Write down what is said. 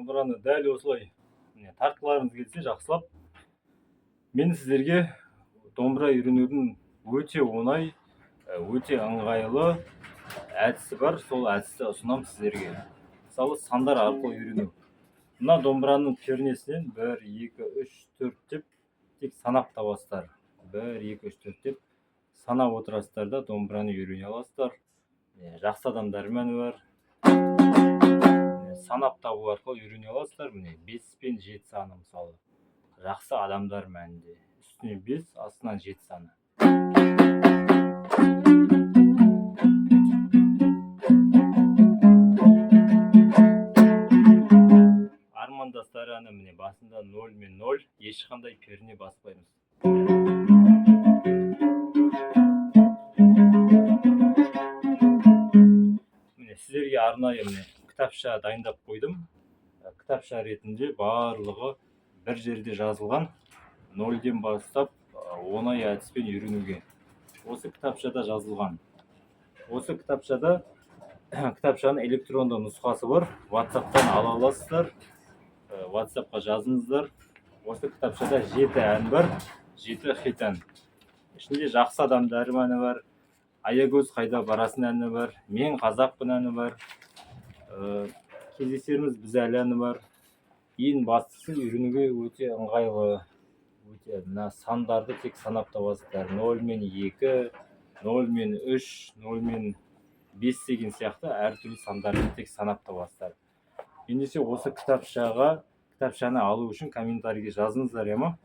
Домбыраны дәл осылай, міне, тартқыларыңыз келсе, жақсылап. Мен сіздерге домбыра үйренудің өте оңай, өте ыңғайлы әдісі бар, сол әдісті ұсынамын сіздерге. Мысалы, сандар арқылы үйрену. Мына домбыраның пернесінен 1, 2, 3, 4 деп тек санап табасыздар. 1, 2, 3, 4 деп санап отырасыздар да, домбыраны үйрене аласыздар. Міне, жақсы адамдар әні бар. Міне, санап табу арқылы үйрене аласыздар. Міне, 5 пен 7 саны, мысалы. Жақсы адамдар мәнінде. Үстіне 5, астынан 7 саны. Армандастар әні, міне, басында 0 мен 0, ешқандай перне баспаймыз. Міне, сіздерге арнайы, міне, кітапша дайындап қойдым. Кітапша ретінде барлығы бір жерде жазылған, 0-ден бастап оңай әдіспен үйренуге. Осы кітапшада жазылған. Осы кітапшада, кітапшаның электронды нұсқасы бар. WhatsApp'тан ала аласыздар. WhatsApp'қа жазыңыздар. Осы кітапшада 7 ән бар, 7 хит ән. Ішінде жақсы адамдар әні бар, Аягөз қайда барасың әні бар, Мен қазақпын әні бар, Кездесерміз біз әлі әні бар. Ең бастысы, үйренуге өте ыңғайлы. Өте мына сандарды тек санап табасыздар. 0 мен 2, 0 мен 3, 0 мен 5 деген сияқты әртүрлі сандарды тек санап табасыздар. Ендеше, осы кітапшаны алу үшін комментарийге жазыңыздар, иә ма?